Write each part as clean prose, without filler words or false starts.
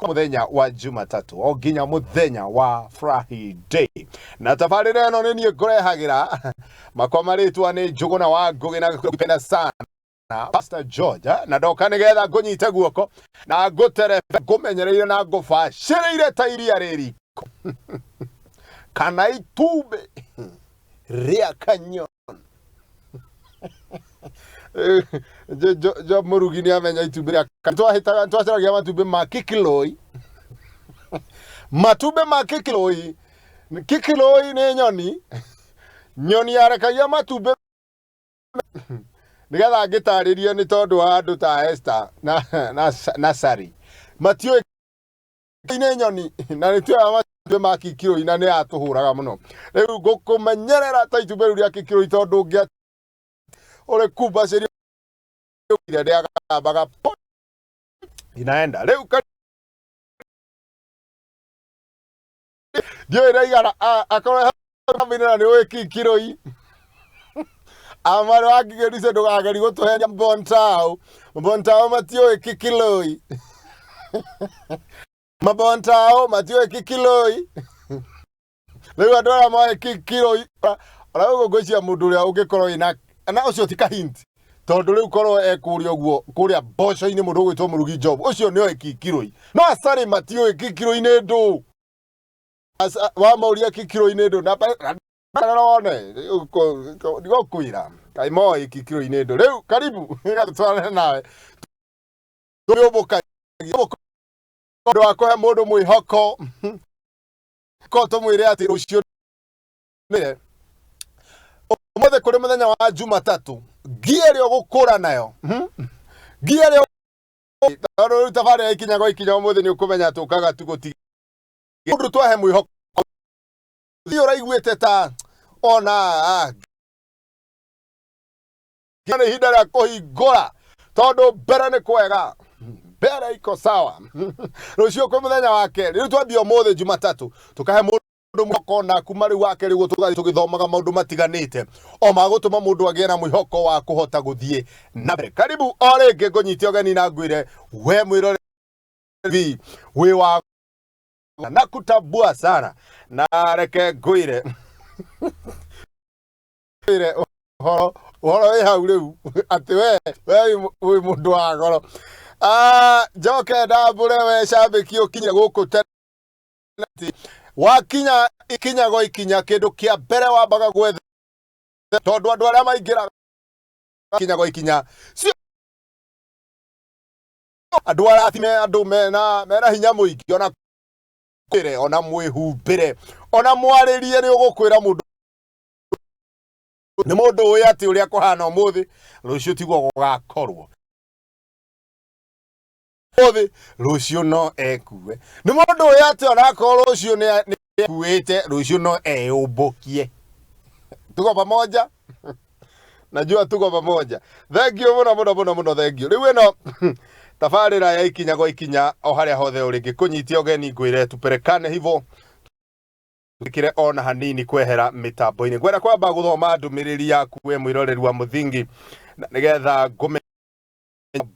Mũthenya wa Jumatatu o nginya mũthenya wa Friday, na tabarĩra ĩno nĩ niĩ ngũrehagĩra makwa marĩtwa nĩ Njũgũna wa Ngũgĩ na gũkũpenda sana Pastor George, na ndoka nĩgetha ngũnyite guoko na ngũterebe ngũmenyereire na ngũbacĩrĩire ta iria rĩ riko kana itumbĩ rĩa kanyo. Jo mũrugi nĩ amenya itumbĩ rĩa twahĩtaga twacaragia matumbĩ ma kikiloi, matumbĩ ma kikiloi. Kikiloi nĩ nyoni, nyoni yarekagia matumbĩ. Nĩgetha ngĩtarĩrie nĩ tondũ wa andũ ta Esther na Sari matiũĩ nĩ nyoni na nĩ tuoyaga matumbĩ ma kikiroi na nĩ yatũhũraga mũno. Rĩu ngũkũmenyerera ta itumbĩ rĩu rĩa kikiroi tondũ ũngĩa ũrĩ kumbacĩrio rĩagambaga inaenda. Rĩu ndiũĩ raigana akorwo na nĩ ũĩ kikiroi amarĩ wa ngigĩrice ndũgageri gũtũhenia mbontao mbontao matiũĩ kikiloi mabontao matiũĩ kikiloi. Rĩu andũ arĩa moĩ kikiloi ona ũguo ngwĩciria mũndũ ũrĩa ũngĩkorwo wĩna na ũcio ti kahint tondũ rĩu korwo ekũrĩa ũguo kũrĩa mboco-inĩ mũndũ ũgwĩtwo mũrugi job ũcio nĩoĩ kikiroi no acarĩ matiũĩ kikiroi nĩ ndũ. Wamauria kikiroi nĩ ndũ na rora wone ndigũkwĩra kaĩ moĩ kikiroi nĩ ndũ. Rĩu karibu twarane nawe tũyũmbũkagia ũndũ wa kũhe mũndũ mwĩhoko ko tũmwĩre atĩ rũciũ nĩ ũmũthĩ kũrĩ mũthenya wa Jumatatũ ngia ĩrĩa ũgũkũra nayo, ngia ĩrĩa tondũ rĩu tabarĩra ikinya gwa ikinya ũmũthĩ nĩ ũkũmenya tũkaga tu gũti mũndũ twahe mwĩhoko thiĩ ũraiguĩte ta ona nĩ ihinda rĩa kũhingũra tondũ mbere nĩ kwega, mbere iko sawa, rũciũ kwĩ mũthenya wa kerĩ. Rĩu twambia ũmũthĩ Jumatatũ tũkahe mũndũ mwĩhoko na kuma rĩu wa kerĩ ũguo tũgathiĩ tũgĩthomaga maũndũ matiganĩte o ma gũtũma mũndũ agĩe na mwĩhoko wa kũhota gũthiĩ na mbere. Karibu o rĩngĩ ngũnyite ũgeni na ngwĩre we mwĩroreri wĩ wa na kutambua sana na reke ngwĩre ngwĩre ũhoro ũhoro wĩ hau rĩu atĩ we wĩ mũndũ wa goro. Ah, njoke ndambũre we cambĩki ũkinye gũkũ tene atĩ wakinya ikinya go ikinya kĩndũ kĩa mbere wambaga gwetha tondũ andũ arĩa maingĩraga ikinya go ikinya cio andũ arathime andũ mena hinya mũingĩ ona kwĩre ona mwĩhumbĩre ona mwarĩrie nĩ ũgũkwĩra mũndũ nĩ mũndũ ũĩ atĩ ũrĩa kũhana ũmũthĩ rũciũ tiguo gũgakorwo ũmũthĩ rũciũ no ekue nĩ mũndũ ũĩ atĩ onakorwo rũciũ nĩ ekuĩte rũciũ no eyũmbũkie. Tuko pamoja, najua tuko pamoja. Thank you mũno mũno mũno mũno, thank you. Rĩu ĩno tabarĩra ya ikinya gwa ikinya o harĩa hothe ũrĩ ngĩkũnyitia ũgeni ngwĩre tuperekane hivo kire ona hanini kwehera mitambo-inĩ. Ngwenda kwamba gũthoma ndũmĩrĩri yaku we mwĩroreri wa mũthingi na nĩgetha ngũme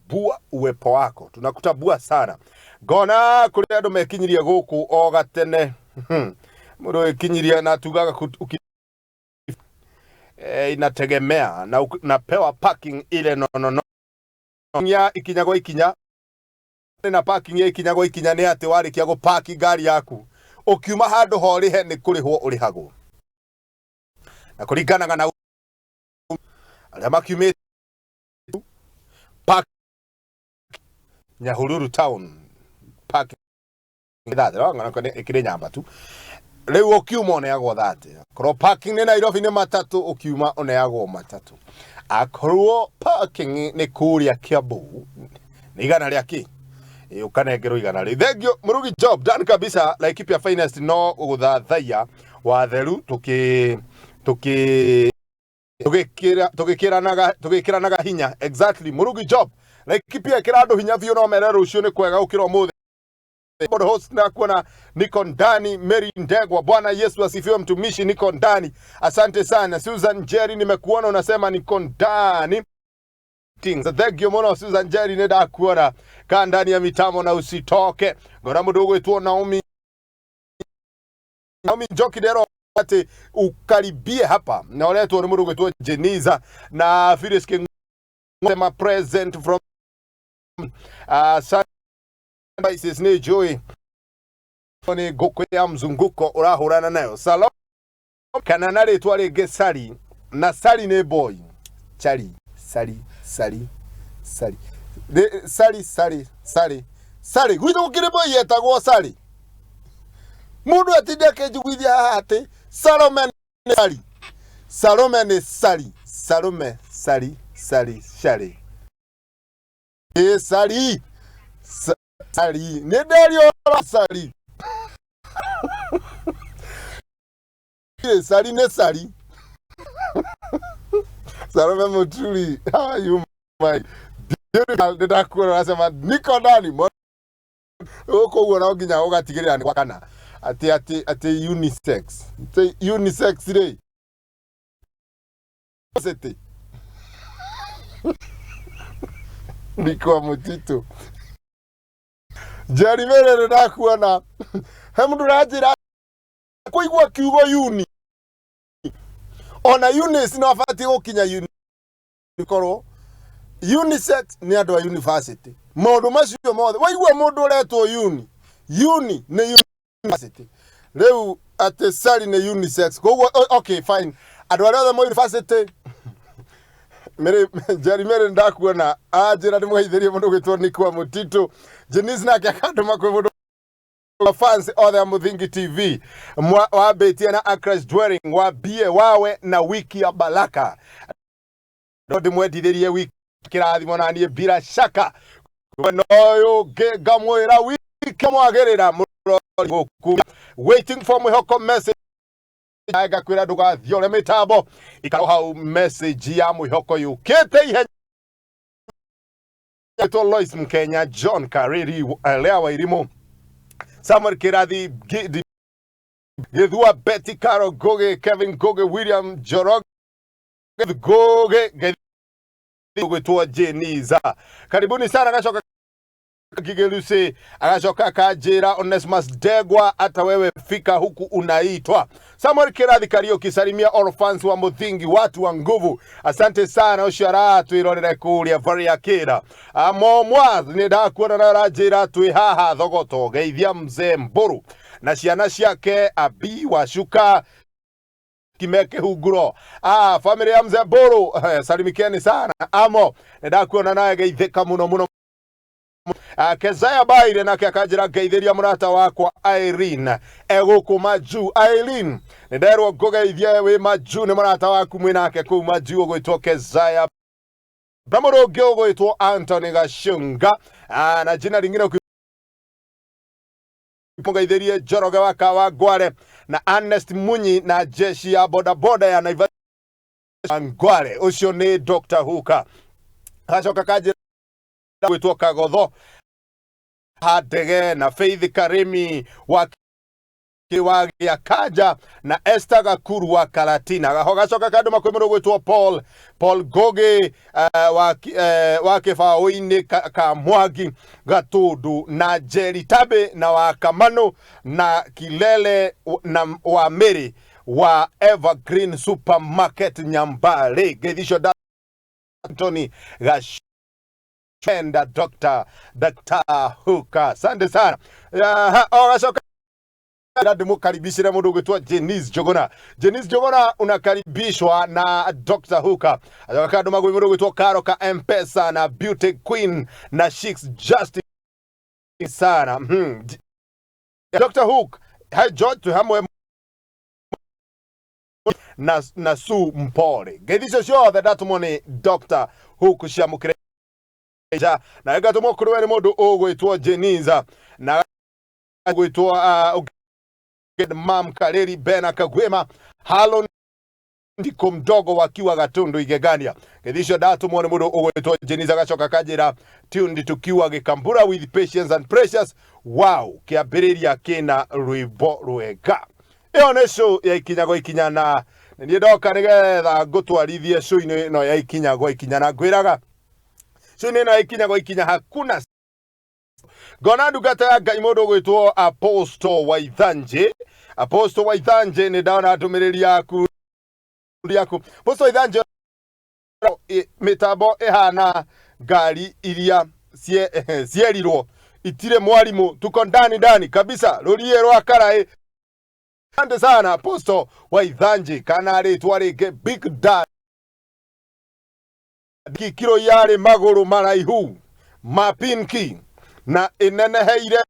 bua uwepo wako tunakutambua sana. Ngona kũrĩ andũ mekinyirie gũkũ o gatene. Mũndũ wĩkinyirie na tugaga inategemea na napewa parking ile no ya ikinya gwa ikinya na parking ya ikinya gwa ikinya nĩ atĩ warĩkia gũpaki ngari yaku ũkiuma handũ ho ũrĩhe nĩ kũrĩhwo ũrĩhagwo na kũringanaga na arĩa makiumĩte park Nyahururu town park ĩkĩrĩ nyambatu rĩu ũkiuma ũneagwo thate akorwo parking nĩ Nairobi nĩ matatũ ũkiuma ũneagwo matatũ akorwo parking nĩ kũrĩa Kiambu nĩ igana rĩa kĩ ĩ ũkanengerwo igana rĩu. Thank you Murugi, job done kabisa. Laikipia finest no gũthathaiya watheru tũkĩ tũkĩ tũgĩkĩra tũgĩkĩranaga tũgĩkĩranaga hinya. Exactly, Murugi job, Laikipia ĩkĩra andũ hinya biũ no mere rũciũ nĩ kwega gũkĩra ũmũthĩ. Board host na kuona niko ndani. Mary Ndegwa, Bwana Yesu asifiwe, mtumishi, niko ndani, asante sana. Susan Jerry, nimekuona unasema niko ndani. Thank you muno Susan Jerry, nĩ ndakuona kaa ndani ya mitambo na usitoke. Ngona mũndũ ũgwĩtwo Naomi, Naomi Njoki ndero atĩ ukaribie hapa na ũretwo nĩ mũndũ ũgwĩtwo Jeniza na Phyllis King'oma present from Sunrises nĩ njũĩ nĩ ngũkũ ya mzunguko ũrahũrana nayo Salome kana na rĩtwa rĩngĩ Sari na Sari nĩ boy Chari Sari Sari Sari Sari Sari Sari Sari gwitũ gũkĩrĩ boy yetagwo Sari mũndũ atinde akĩnjiguithia haha atĩ Salome nĩ Sari Salome nĩ Sari Salome Sari Sari Sari ĩ Sari Sari nĩ nderio Sari Sari nĩ Sari Salome Muturi, how are you my beautiful? Nĩ ndakuona ũracema niko ndani gũkũ ũguo no nginya ũgatigĩrĩra nĩ gwakana atĩ atĩ atĩ unisex atĩ unisex rĩ city niko mutitu Jerry Mary nĩ ndakuona he mũndũ ũranjĩra kũigua kiugo uni ona Eunice no abatiĩ gũkinya uni korwo unisex nĩ andũ a university maũndũ macio mothe waigua mũndũ ũretwo uni uni nĩ university rĩu atĩ sari nĩ unisex koguo okay fine andũ arĩa othe mo university Mary Jerry Mary ndakuona anjĩra nĩ mũgeithĩrie mũndũ ũgwĩtwo Nikwa Mũtitũ Jenice nake akandũma kwĩ mũndũ fans othe a Muthingi TV wambĩtie na Acres Dwelling wambie wawe na wiki ya baraka no ndĩmwendithĩrie wiki kĩrathimo na niĩ bila shaka mwena ũyũ ũngĩ ngamwĩra wiki mwagĩrĩra mũrori gũkũ waiting for mwĩhoko message ngakwĩra ndũgathiore mĩtambo ikaro hau message ya mwĩhoko yũkĩte ihenya Naitwa Lois Mkenya, John Kariri, Lea Wairimu, Samuel Kirathi, Githua, Betty Caro Ngugi, Kevin Ngugi, William Njoroge Ngugi, gwitwo Jeniza. Karibuni sana gacoka Kigelusi agacoka akanjĩra Onesmus Ndegwa, hata wewe fika huku unaitwa. Samuel Kirathi Kariuki, salimia all fans wa Muthingi, watu wa nguvu. Asante sana ũcio aratwĩrorere kũrĩa Varia Kĩra. Momwa nĩ ndakuona na aranjĩra twĩ haha Thogoto, geithia mzee Mbũrũ na ciana ciake Abi Wacuka kime kĩhunguro. Ah, family ya mzee Mbũrũ salimikeni sana. Amo nĩ ndakuona nawe geithĩka mũno mũno. Kezaya Baire nake akanjĩra ngeithĩria mũrata wakwa Irene egũkũ majuu. Irene nĩ nderwo ngũgeithie wĩ majuu nĩ mũrata waku mwĩ nake kũu majuu ũgwĩtwo Kezaya na mũndũ ũngĩ ũgwĩtwo Anthony Gashunga na jina lingine mũgeithĩrie Njoroge wa Kawangware na Ernest Munyi na jeshi ya bodaboda ya Naivasha Ngware ũcio nĩ Dr. Huka agacoka kanjĩra gwĩtwo Kagotho Handege na Faith Karimi wa wa Kanja na Esther Gakuru wa Karatina gaho gacoka kandũ makwĩ mũndũ gwĩtwo Paul Paul Ngogi wa kĩbaũ-inĩ ka Mwangi Gatundu na Jerry Tabe na wa Kamanu na Kilele na wa Mary wa Evergreen Supermarket Nyambari ngeithicio Anthony Gashenda Dr. Dr. Huka asante sana gacoka ndĩmũkaribicire mũndũ ũgwĩtwo Jenice Njuguna. Jenice Njuguna unakaribishwa na Dr. Huka acoka andũ magwĩ mũndũ ũgwĩtwo Karo ka M-Pesa na Beauty Queen na Sheiks Justin sana. Dr. Hook hi George twĩ hamwe na Sue Mpore ngeithi icio ciothe ndatũmwo nĩ Dr. Hook ciamũkĩre ja na ngatũmwo kũrĩ we nĩ mũndũ ũgwĩtwo Jeniza na gwĩtwo Mam Kareri Bena Kagwema Halo ndiko mdogo wakiwa Gatundu Igegania ngeithi icio ndatũmwo nĩ mũndũ ũgwĩtwo Jeniza gacoka kanjĩra tuned tukiwa Gĩkambura with patience and precious wow kĩambĩrĩria kĩna rwĩmbo rwega ĩyo nĩ show ya ikinya gwa ikinya na nĩ niĩ ndoka nĩgetha ngũtwarithie show-inĩ ĩno ya ikinya gwa ikinya na ngwĩraga Cini ĩno ikinya gwa ikinya hakuna. Ngona ndungata ya Ngai mũndũ ũgwĩtwo Apostle Waithanjĩ. Apostle Waithanjĩ, nĩ ndona ndũmĩrĩri yaku yaku. Apostle Waithanjĩ, mĩtambo ĩhana ngari iria cierirwo itirĩ mwarimũ, tuko ndani ndani kabisa, rũriĩ rwa karaĩ. Asante sana, Apostle Waithanjĩ, kana rĩtwa rĩngĩ Big Dad. Kiro yarĩ magũrũ maraihu ma pinki na ĩneneheire.